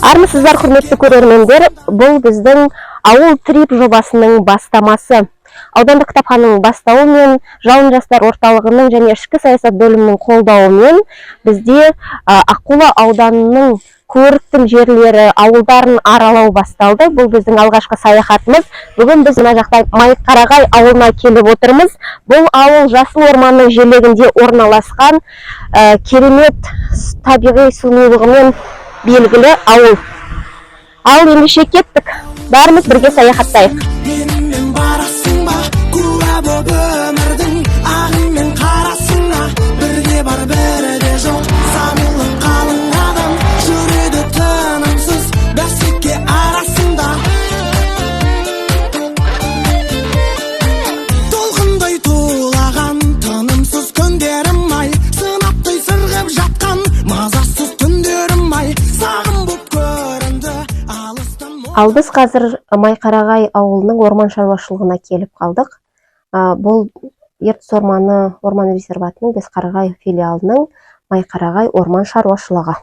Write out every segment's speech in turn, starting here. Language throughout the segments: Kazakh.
Армысыздар, құрметті көрермендер! Бұл біздің «Ауыл трип» жобасының бастамасы. Аудандық кітапхананың бастауымен, «Жалын» жастар орталығының және ішкі саясат бөлімінің қолдауымен бізде Аққулы ауданының көрікті жерлері, ауылдарын аралау басталды. Бұл біздің алғашқы саяхатымыз. Бүгін біз мына жақта Майқарағай ауылына келіп отырмыз. Бұл ауыл жасыл орманның желегінде орналасқан, керемет табиғи сұлулығымен белгілі ауыл. Ал ендеше кеттік, бәріміз бірге саяхаттайық. Менімен барасың ба, куә боп өмірдің ағы мен қарасына? Бірде бар, бірде жоқ, сабырлы қалың адам жүреді тынымсыз бәсеке арасында. Толқындай тулаған тынымсыз күндерім ай, сынаптай сырғып жатқан мазасыз түндерім ай, сағым боп көрінді алыстан. Ал біз қазір Майқарағай ауылының орман шаруашылығына келіп қалдық. Бұл Ертіс орманы орман резерватының Бесқарағай филиалының Майқарағай орман шаруашылығы.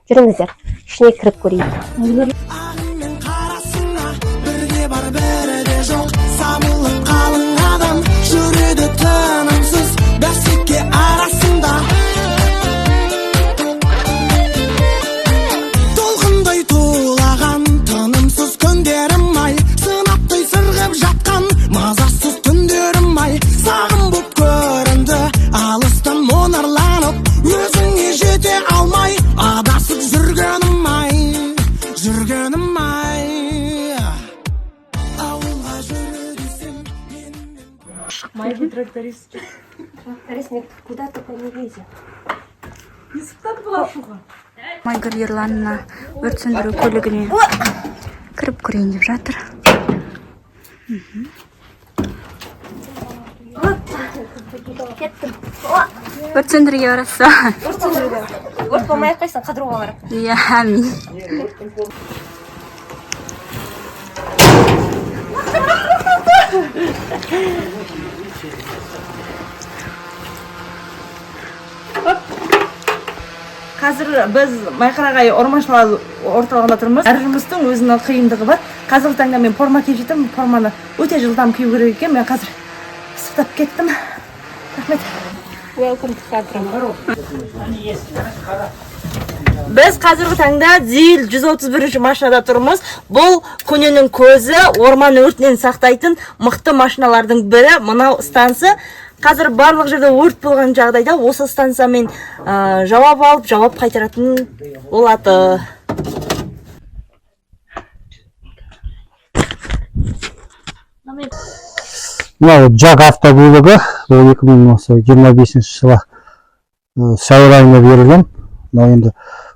Жүріңіздер, ішіне кіріп көрейік. Ағы мен қарасына, бірде бар, бірде жоқ, сабырлы қалың адам жүреді тынымсыз бәсеке арасында. Толқындай тулаған тынымсыз күндерім ай, сынаптай сырғып жатқан мазасыз түндерім ай, сағым боп көрінді алыстан мұнарланып, өзіңе жете алмай адасып жүргенім ай, жүргенім ай. Ауылға жүр десем, менімен Майкл тракторист. Тракторист куда только не лезет. Майгүл Ерланна өрт сөндіру көлігіне кіріп көрейін деп жатыр. Кеттім. Өрт сөндіруге барасыз ба? Өрт сөндіруге. Өрт болмай ақ қойсын, қыдыруға барып. Иә, әмин. Қазір біз Майқарағай орман шаруашылығы орталығында тұрмыз. Әр жұмыстың өзінің қиындығы бар. Қазіргі таңда мен форма киіп жатырмын. Форманы өте жылдам кию керек екен. Мен қазір пысықтап кеттім. Рахмет. Welcome to Атырау. Біз қазіргі таңда ЗИЛ 131 машинада тұрмыз. Бұл көненің көзі, орман өртінен сақтайтын мықты машиналардың бірі. Мынау станция. Қазір барлық жерде өрт болған жағдайда осы станциямен жауап алып, жауап қайтаратын болады. Мынау JAG автокөлігі, бұл 2025 жылы сәуір айында берілген. Мынау енді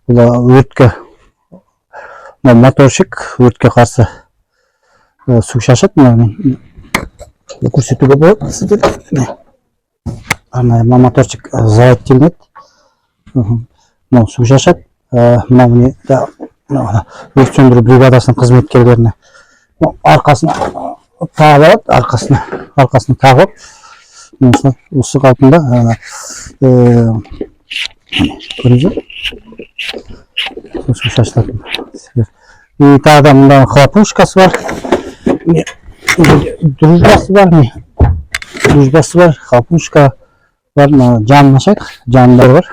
бұл өртке, мынау моторчик, өртке қарсы су шашады. Мына көрсетуге болады сіздерге. Міне. Арнайы мына моторчик зарядтелінеді. Мынау су шашады. Мынау міне мынау ана өрт сөндіру бригадасының қызметкерлеріне, мынау арқасына тағып алады, арқасына тағып алып, осылай осы қалпында, көрдіңіз бе, су шашылатын. И тағы да мында хлопушкасы бар, міне, мына жерде дружбасы бар, міне, дружбасы бар, хлопушка бар. Мына жанын ашайық, жанында бар,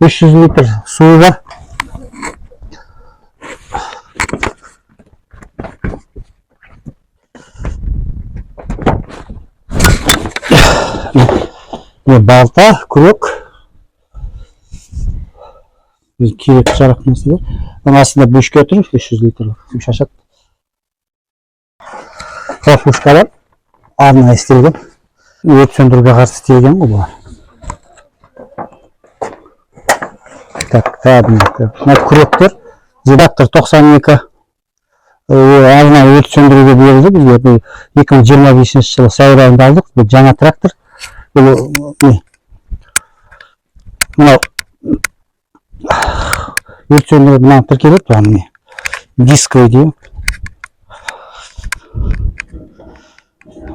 300 литр суы бар. Міне, балта, күрек, өзі керек жарақ нәрселер. Оның астында бөшке тұр, 300 литрлік су шашады. Хлопушкалар арнайы істелген, өрт сөндіруге қарсы істелген ғой бұлар. Так, тағы мына күректер, редактор 92, арнайы өрт сөндіруге берілді бізге. Бұл 2025 жылы сәуір айында алдық. Бұл жаңа трактор. Бұл не, мынау өрт сөндіру, мынау тіркеледі бұған, міне, дисковый дейді.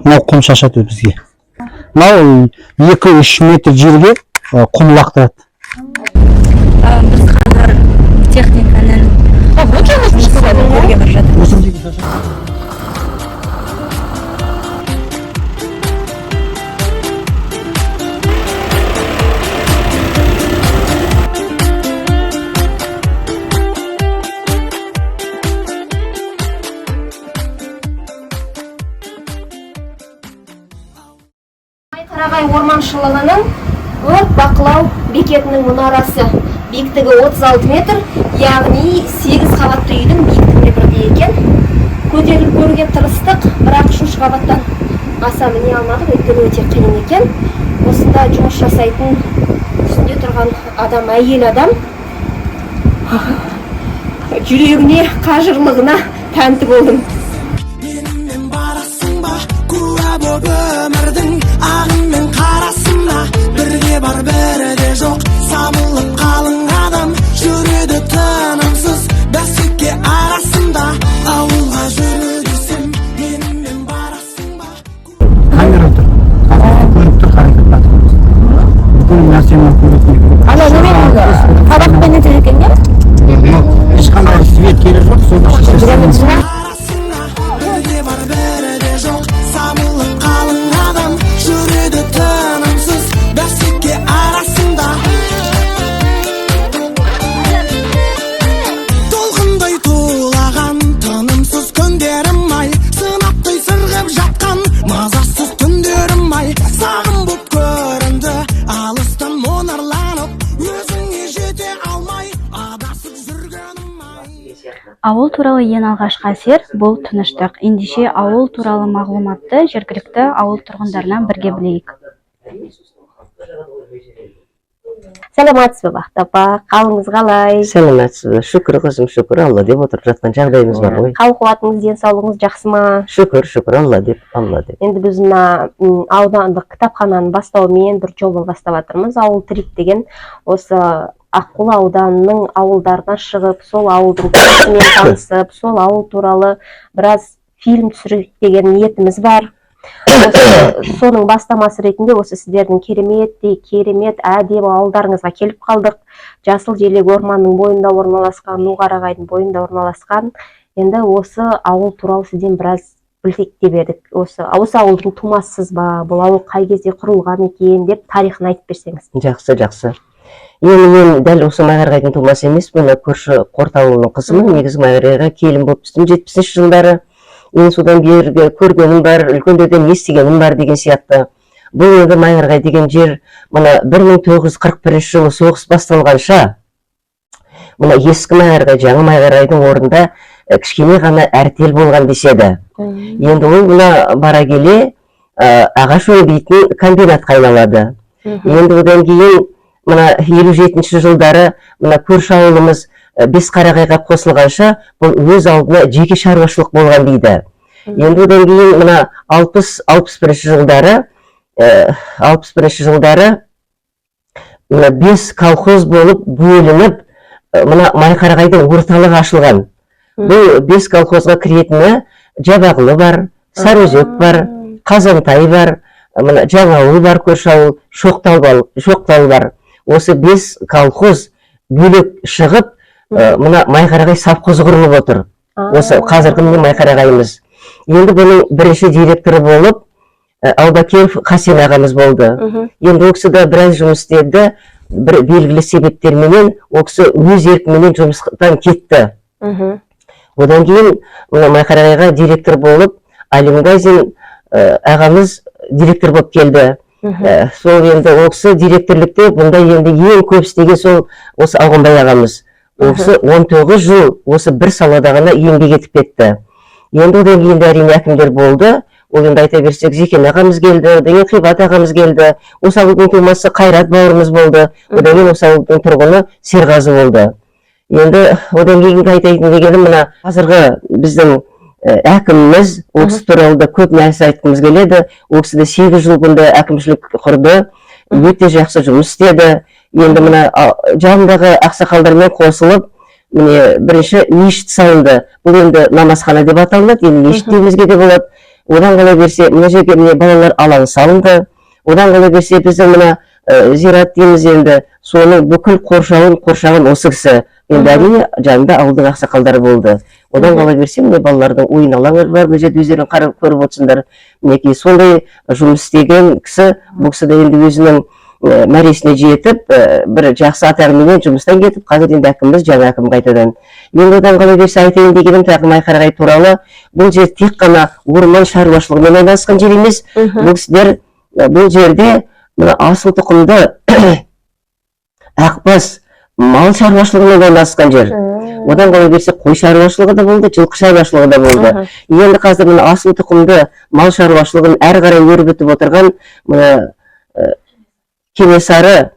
Мынау құм шашады бізге. Мынау 2-3 метр жерге құм лақтырады. Біз қазір техниканың Өрге бара жатыр. Қарағай орманшылығының өрт бақылау бекетінің мұнарасы, биіктігі 36 метр, яғни 8 қабатты үйдің биіктігіне бірдей екен. Көтеріліп көруге тырыстық, бірақ үшінші қабаттан аса міне алмадық, өйткені өте қиын екен. Осында жұмыс жасайтын үстінде тұрған адам, әйел адам, жүрегіне, қажырлығына тәнті болдым. Менімен барасың ба, куә боп өмірдің ағы мен қарасына? Бірде бар, бірде жоқ, сабылып қалың адам жүреді тынымсыз бәсеке арасында. Ауылға жүр десем, менімен барасың ба? Камера тұр, қазір көріп тұр, қарай жатыр, бүкіл нәрсені көретін. Ана немен, табақпен өтеді екен, иә? Ешқандай свет керек жоқ, соны шешесіз. Арасына бірде бар, бірде жоқ, сабылып қалың адам жүреді тынымсыз бәсеке арасында. Толқындай тулаған тынымсыз күндерім ай, сынаптай сырғып жатқан мазасыз түндерім ай, сағым боп көрінді алыстан мұнарланып, өзіңе жете алмай адасып жүргенім ай. Ауыл туралы ең алғашқы әсер – бұл тыныштық. Ендеше, ауыл туралы мағлұматты жергілікті ауыл тұрғындарынан бірге білейік. Сәлеметсіз бе, Бақыт апа, қалыңыз қалай? Сәлеметсіз бе? Шүкір, қызым, шүкір, Алла деп отырып жатқан жағдайымыз бар ғой. Хал қуатыңыз, денсаулығыңыз жақсы ма? Шүкір, шүкір, Алла деп, Алла деп. Енді біз мына аудандық кітапхананың бастауымен бір жоба бастап жатырмыз, Ауыл трип деген. Осы Аққулы ауданының ауылдарына шығып, сол ауылдың тұрмысымен танысып, сол ауыл туралы біраз фильм түсірейік деген ниетіміз бар. Осы, соның бастамасы ретінде осы сіздердің кереметтей керемет әдемі ауылдарыңызға келіп қалдық. Жасыл желек орманның бойында орналасқан, Ну қарағайдың бойында орналасқан. Енді осы ауыл туралы сізден біраз білсек деп едік. Осы ауылдың тумасысыз ба? Бұл ауыл қай кезде құрылған екен деп, тарихын айтып берсеңіз. Жақсы, жақсы. Енді мен дәл осы Майқарағайдың тумасы емеспін, мына көрші Қорт ауылының қызымын. Негізі Майқарағайға келін болып түстім 70-жылдары. Мен содан бергі көргенім бар, үлкендерден естігенім бар деген сияқты. Бұл енді Майқарағай деген жер мына 1941 жылы соғыс басталғанша мына ескі Майқарағай, жаңа Майқарағайдың орнында кішкене ғана әртел болған деседі. Енді ол мына бара келе ағаш өңдейтін комбинатқа айналады. Енді одан кейін мына 57-жылдары мына көрші ауылымыз Бесқарағайға қосылғанша бұл өз алдына жеке шаруашылық болған дейді. Енді одан кейін мына 61 жылдары, 61-жылдары мына бес колхоз болып бөлініп, мына Майқарағайдың орталығы ашылған. Бұл бес колхозға кіретіні Жабағылы бар, Сарыөзек бар, Қазантай бар, мына Жаңауыл бар, көрші ауыл, Шоқтал бар, Шоқтал бар. Осы бес колхоз бөлек шығып, мына Майқарағай совхозы құрылып отыр. Осы қазіргі міне Майқарағайымыз. Енді бұның бірінші директоры болып Аубакиров Хасен ағамыз болды. Енді ол кісі де біраз жұмыс істеді, бір белгілі себептерменен ол кісі өз еркіменен жұмыстан кетті. Одан кейін мына Майқарағайға директор болып Алимгазин ағамыз директор болып келді. Сол енді ол кісі директорлікте бұнда енді ең көп істеген сол осы Ауғанбай ағамыз. Ол кісі 19 жыл осы бір салада ғана еңбек етіп кетті. Енді одан кейін де әрине әкімдер болды. Ол енді айта берсек, Зекен ағамыз келді, одан кейін Қибат ағамыз келді. Осы ауылдың тумасы Қайрат бауырымыз болды. Одан кейін осы ауылдың тұрғыны Серғазы болды. Енді одан кейінгі айтайын дегенім, мына қазіргі біздің әкіміміз, ол кісі туралы да көп нәрсе айтқымыз келеді. Ол кісі де 8 жыл бұнда әкімшілік құрды, өте жақсы жұмыс істеді. Енді мына жанындағы ақсақалдармен қосылып, міне, бірінші мешіт салынды. Бұл енді намазхана деп аталынады, енді мешіт деуімізге де болады. Одан қала берсе, мына жерге, міне, балалар алаңы салынды. Одан қала берсе, біздің мына Зират дейміз енді, соның бүкіл қоршауын қоршаған осы кісі енді. Әрине, жанында ауылдың ақсақалдары болды. Одан қала берсе, міне, балалардың ойын алаңы бар бұл жерде, өздерің қарап көріп отырсыңдар. Мінекей, сондай жұмыс істеген кісі. Бұл кісі де енді өзінің мәресіне жетіп, бір жақсы атағыменен жұмыстан кетіп, қазір енді әкіміміз, жаңа әкім қайтадан. Енді одан қала берсе, айтайын дегенім тағы Майқарағай туралы: бұл жер тек қана орман шаруашылығымен айналысқан жер емес. Бұл кісілер бұл жерде мына асыл тұқымды ақбас мал шаруашылығымен айналысқан жер. Одан қала берсе, қой шаруашылығы да болды, жылқы шаруашылығы да болды. Енді қазір мына асыл тұқымды мал шаруашылығын әрі қарай өрбітіп отырған мына Кенесары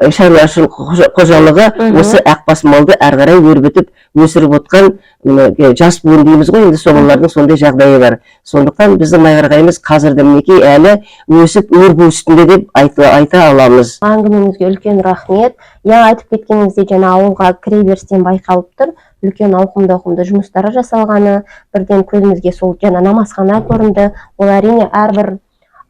шаруашылық қожалығы. Осы ақбас малды әрі қарай өрбітіп, өсіріп отқан мына жас буын дейміз ғой енді, солардың сондай жағдайы бар. Сондықтан біздің Майқарағайымыз қазір де, мінекей, әлі өсіп өрбу үстінде деп айта аламыз. Әңгімеңізге үлкен рахмет. Иә, айтып кеткеніңіздей, жаңа ауылға кіре берістен байқалып тұр үлкен ауқымды ауқымды жұмыстар жасалғаны. Бірден көзімізге сол жаңа намазхана көрінді. Ол, әрине, әрбір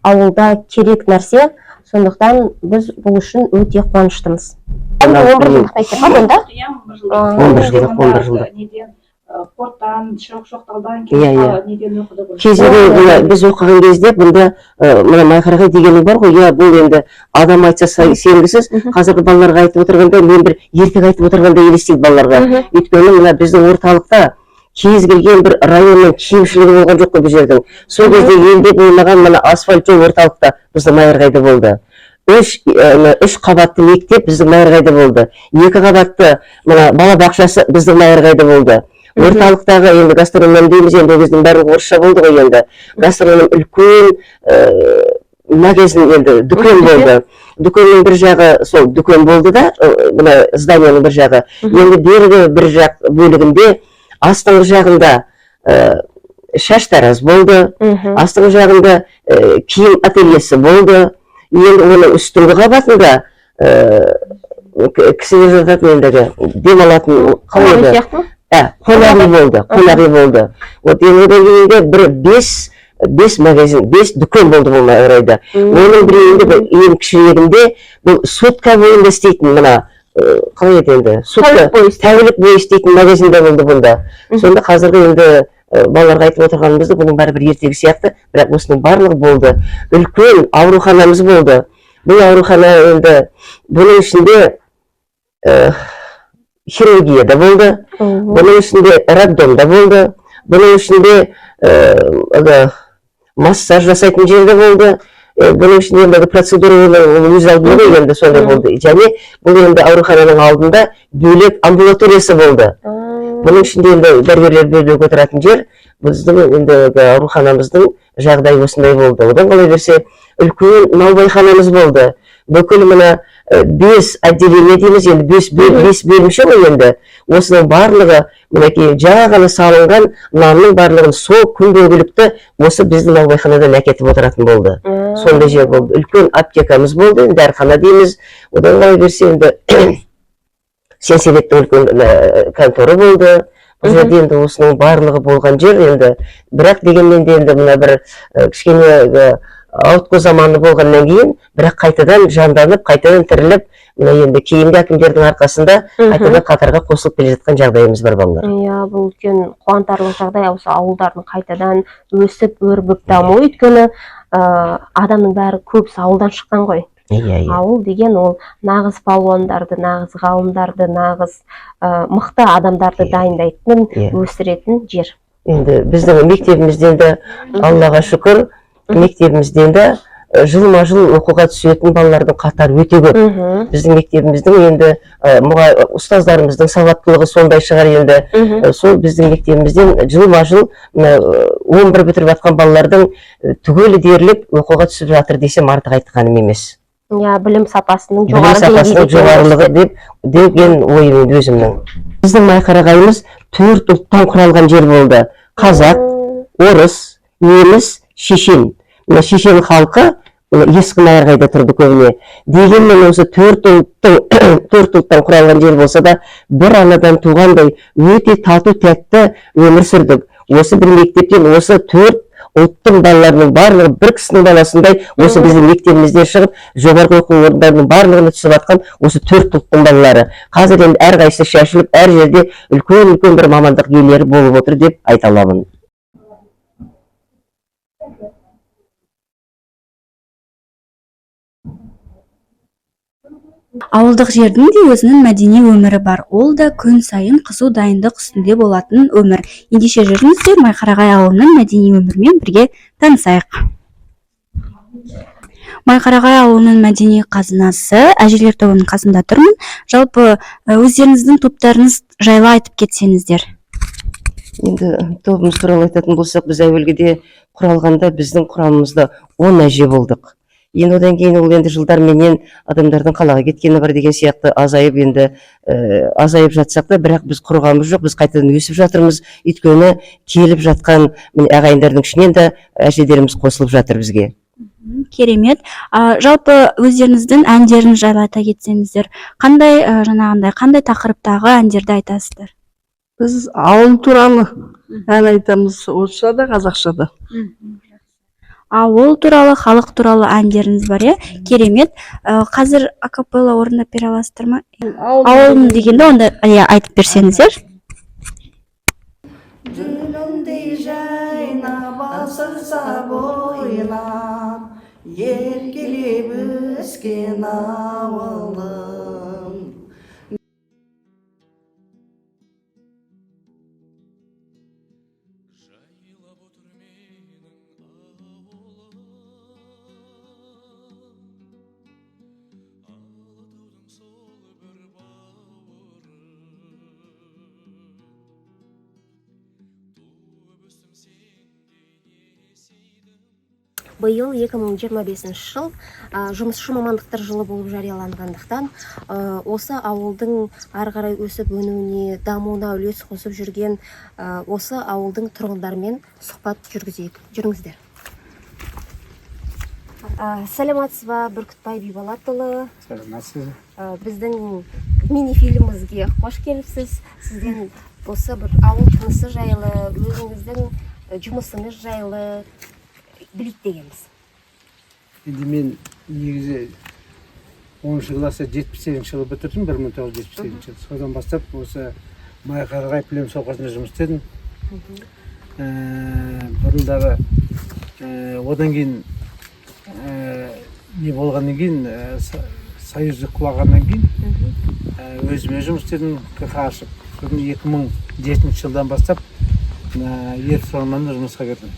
ауылда керек нәрсе, сондықтан біз бұл үшін өте қуаныштымыз. 11 жылдық мектеп па бұнда? Иә, 11 жылдық. 11 жылдық, 11 жылдық. Неден, Порттан, Шоқталдан Иә, келіп, иә. неден оқыдық ғой. Кезінде мына біз оқыған кезде бұнда мына Майқарағай дегені бар ғой, иә, бұл енді адам айтса сенгісіз. Қазіргі балаларға айтып отырғанда, мен бір ертегі айтып отырғандай елестейді балаларға. Өйткені мына біздің орталықта кез келген бір районның кемшілігі болған жоқ қой бұл жердің. Сол кезде елде болмаған мына асфальт жол орталықта, біздің Майқарағайда болды. Мына үш қабатты мектеп біздің Майқарағайда болды, екі қабатты мына балабақшасы біздің Майқарағайда болды. Орталықтағы енді гастроном дейміз енді, ол кездің барлығы орысша болды ғой енді, гастроном үлкен магазин, енді дүкен болды. Дүкеннің бір жағы сол дүкен болды да, мына зданияның бір жағы. Енді бергі бір жақ бөлігінде, астыңғы жағында шаштараз болды, астыңғы жағында киім ательесі болды. Енді оның үстіңгі қабатында кісілер жататын, ендігі демалатын, қалай Қонақ үй еді? сияқты ма? Ә, қонақ үй болды, қонақ үй болды. Вот енді одан кейінгі бір бес магазин, бес дүкен болды бұл орайда. Оның біреуінде, бір ең кішірегінде, бұл сутка бойында істейтін мына қалай еді енді, сутка Тәулік бойы істейтін. Тәулік бойы істейтін магазин де болды бұнда. Сонда қазіргі енді балаларға айтып отырғанымызды, бұның бәрі бір ертегі сияқты, бірақ осының барлығы болды. Үлкен ауруханамыз болды. Бұл аурухана енді, бұның ішінде хирургия да болды, бұның ішінде роддом да болды, бұның ішінде әлгі массаж жасайтын жер де болды. Бұның ішінде енді процедура, ол өз алдына ғой енді, сондай болды. Және бұл енді аурухананың алдында бөлек амбулаториясы болды. Бұның ішінде енді дәрігерлер бөлек отыратын жер. Біздің енді ауруханамыздың жағдайы осындай болды. Одан қала берсе, үлкен наубайханамыз болды. Бүкіл мына бес отделение дейміз енді, бес бөлімше ғой енді, осының барлығы, мінекей, жаңа ғана салынған нанның барлығын сол күнделікті осы біздің наубайханадан әкетіп отыратын болды. Сондай жер болды. Үлкен аптекамыз болды енді, дәріхана дейміз. Одан қала берсе, енді сельсоветтің үлкен конторы болды бұл жерде. Енді осының барлығы болған жер енді. Бірақ дегенмен де енді мына бір кішкене ауытқу заманы болғаннан кейін, бірақ қайтадан жанданып, қайтадан тіріліп, мына енді кейінгі әкімдердің арқасында қайтадан қатарға қосылып келе жатқан жағдайымыз бар, балалар. Иә, бұл үлкен қуантарлық жағдай, осы ауылдардың қайтадан өсіп, өрбіп дамуы. Өйткені адамның бәрі, көбісі ауылдан шыққан ғой. иә иә Ауыл деген ол нағыз палуандарды, нағыз ғалымдарды, нағыз мықты адамдарды дайындайтын, өсіретін жер. Енді біздің мектебімізден де, Аллаға шүкір, мектебімізден де жылма жыл оқуға түсетін балалардың қатары өте көп. Біздің мектебіміздің енді ұстаздарымыздың сауаттылығы сондай шығар енді. Сол біздің мектебімізден жылма жыл мына 11 бітіріп жатқан балалардың түгелі дерлік оқуға түсіп жатыр десем, артық айтқаным емес. Иә, білім сапасының Білім жоғары сапасының деңгейде екенін жоғарылығы көрсетеді. деп деген ойым енді өзімнің. Біздің Майқарағайымыз төрт ұлттан құралған жер болды: қазақ, орыс, неміс, шешен. Мына шешен халқы мына ескі Майқарағайда тұрды көбіне. Дегенмен осы төрт ұлттың, төрт ұлттан құралған жер болса да, бір анадан туғандай өте тату тәтті өмір сүрдік. Осы бір мектептен осы төрт ұлттың балаларының барлығы бір кісінің баласындай осы біздің мектебімізден шығып, жоғарғы оқу орындарының барлығына түсіп жатқан осы төрт ұлттың балалары. Қазір енді әрқайсысы шашылып, әр жерде үлкен-үлкен бір мамандық иелері болып отыр деп айта аламын. Ауылдық жердің де өзінің мәдени өмірі бар. Ол да күн сайын қызу дайындық үстінде болатын өмір. Ендеше жүріңіздер, Майқарағай ауылының мәдени өмірімен бірге танысайық. Майқарағай ауылының мәдени қазынасы әжелер тобының қасында тұрмын. Жалпы өздеріңіздің топтарыңыз жайлы айтып кетсеңіздер. Енді тобымыз туралы айтатын болсақ, біз әуелгіде құралғанда біздің құрамымызда 10 әже болдық. Енді одан кейін ол енді жылдарменен адамдардың қалаға кеткені бар деген сияқты азайып енді азайып жатсақ та, бірақ біз құрығанымыз жоқ, біз қайтадан өсіп жатырмыз. Өйткені келіп жатқан міне ағайындардың ішінен де әжелеріміз қосылып жатыр бізге. Керемет. Жалпы өздеріңіздің әндеріңіз жайлы айта кетсеңіздер, қандай жаңағындай қандай тақырыптағы әндерді айтасыздар? Біз ауыл туралы ән айтамыз, орысша да, қазақша да. Ауыл туралы, халық туралы әндеріңіз бар, иә? Керемет. Қазір акапелла орындап бере аласыздар ма? Ауылым дегенде онда иә айтып берсеңіздер. Гүліндей жайнап асырса бойлап, еркелеп өскен ауылым. Биыл 2025 жыл жұмысшы мамандықтар жылы болып жарияланғандықтан, осы ауылдың ары қарай өсіп өнуіне, дамуына үлес қосып жүрген осы ауылдың тұрғындарымен сұхбат жүргізейік. Жүріңіздер. Сәлеметсіз ба, Бүркітбай Бибалатұлы? Сәлеметсіз. Біздің мини-фильмімізге қош келіпсіз. Сізден осы бір ауыл тынысы жайлы, өзіңіздің жұмысыңыз жайлы білейік дегенбіз. Енді мен негізі 10 класста 78 жылы бітірдім, 1978 жылы. Содан бастап осы Майқарағай племсовхозында жұмыс істедім. Бұрындары одан кейін не болғаннан кейін, союзды құлағаннан кейін өзіме жұмыс істедім, КХ ашып. Содан 2007 жылдан бастап Ертіс орманына жұмысқа кірдім.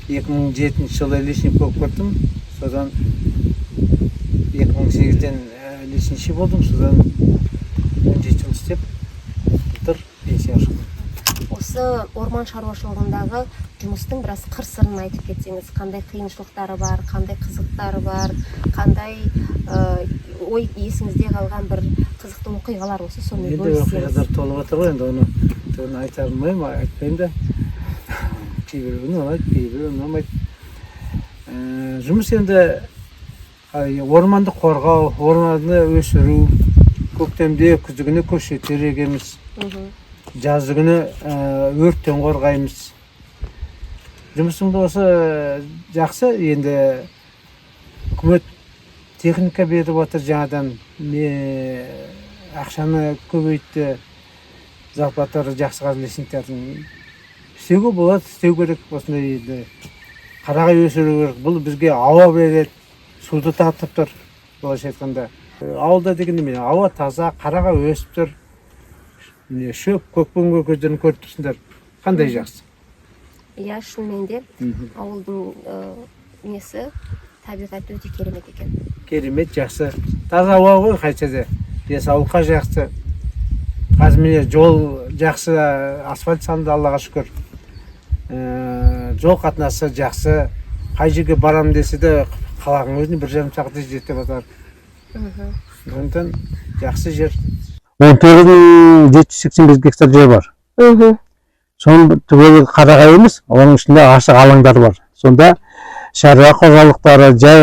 2007 жылы лесник болып кірдім, содан 2008-ден лесничий болдым, содан 17 жыл істеп, былтыр пенсияға шықтым. Осы орман шаруашылығындағы жұмыстың біраз қыр-сырын айтып кетсеңіз, қандай қиыншылықтары бар, қандай қызықтары бар, қандай ой есіңізде қалған бір қызықты оқиғалар болса, сонымен Енді бөліссеңіз. оқиғалар толып жатыр ғой, енді оны айта алмаймын, айтпаймын да. Кейбіреуіне ұнайды, кейбіреуіне ұнамайды. Жұмыс енді орманды қорғау, орманды өсіру, көктемде күздігіне көшеттер егеміз, жаздыгүні өрттен қорғаймыз. Жұмысым да осы жақсы, енді үкімет техника беріп отыр жаңадан, не ақшаны көбейтті, зарплаталары жақсы қазір лесниктердің. Істеуге болады, істеу керек, осындай енді қарағай өсіру керек. Бұл бізге ауа береді, суды тартып тұр, былайша айтқанда. Ауылда деген неме, ауа таза, қарағай өсіп тұр. Міне шөп, көкпен көздерін көріп тұрсыңдар. Қандай жақсы. Иә, шынымен де ауылдың несі, табиғаты өте керемет екен. Керемет, жақсы. Таза ауа ғой қайтсе де. Денсаулыққа жақсы. Қазір міне жол жақсы, асфальт салынды, Аллаға шүкір. Жол қатынасы жақсы. Қай жерге барамын десе де қаланың өзіне 1,5 сағатта жетеді деп жатыр. Сондықтан жақсы жер. 19 785 гектар жер бар. Соның түгелі қарағай емес, оның ішінде ашық алаңдар бар. Сонда шаруа қожалықтары, жай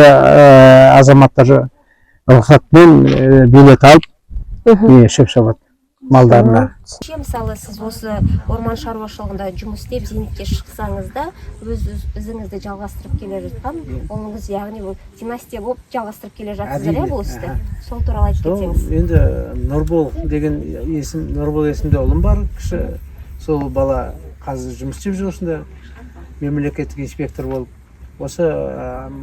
азаматтар рұқсатпен билет алып, не шөп шабады. Малдарына. Ше, мысалы, сіз осы орман шаруашылығында жұмыс істеп, зейнетке шықсаңыз да, өз ізіңізді жалғастырып келе жатқан ұлыңыз, яғни бұл династия болып жалғастырып келе жатсыздар, иә, Әрине, бұл істі. аха. Сол туралы айтып Сол кетсеңіз. енді Нұрбол деген есім, Нұрбол есімді ұлым бар кіші. Сол бала қазір жұмыс істеп жүр осында, мемлекеттік инспектор болып осы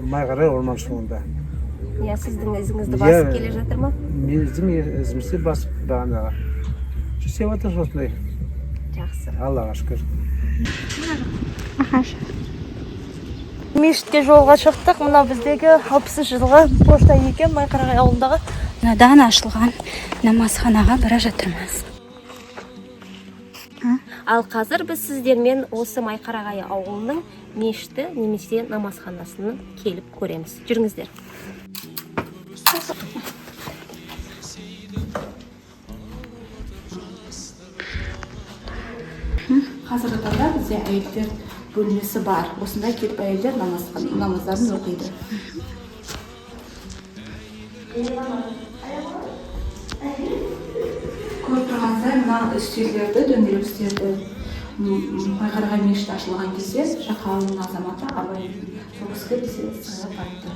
Майқарағай орманшылығында. Иә, сіздің ізіңізді Иә. басып келе жатыр ма? Біздің ізімізді басып, бағанағы істеп жатыр осындай. Жақсы. Аллаға шүкір. Мешітке жолға шықтық. Мына біздегі 60-жылғы пошта екен Майқарағай ауылындағы. Жаңадан ашылған намазханаға бара жатырмыз. Ал қазір біз сіздермен осы Майқарағай ауылының мешіті немесе намазханасын келіп көреміз. Жүріңіздер. Қазіргі таңда бізде әйелдер бөлмесі бар. Осында келіп әйелдер намаздарын оқиды. Көріп тұрғаныңыздай, мына үстелдерді, дөңгелек үстелді Майқарағай мешіті ашылған кезде Жақа ауылының азаматы Абай сол кісіге бізге сыйлап айтты.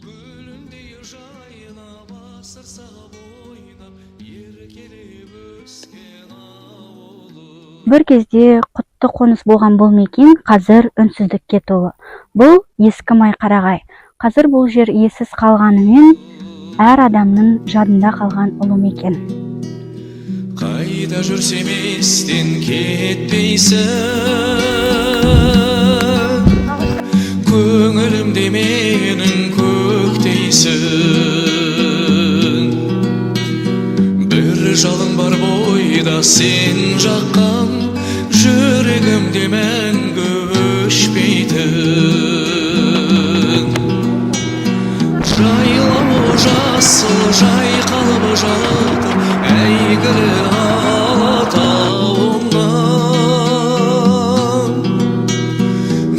Гүліндей жайнап, асыр сап ойнап, еркелеп өскен ауылым. Бір кезде құтты қоныс болған бұл мекен қазір үнсіздікке толы. Бұл ескі Майқарағай. Қазір бұл жер иесіз қалғанымен, әр адамның жадында қалған ұлы мекен. Қайда жүрсем, естен кетпейсің, көңілімде менің көктейсің. Бір жалын бар бойда сен жаққан, жүрегімде мәңгі өшпейтін. Жайлауы жасыл жайқалып жатыр әйгілі Алатауымның.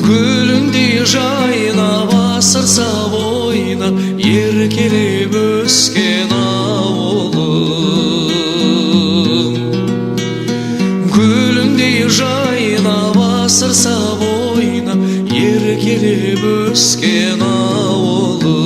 Гүліндей жайнап, асыр сап ойнап, еркелеп өскен ауылым. Гүліндей жайнап, асыр сап ойнап, еркелеп өскен ауылым.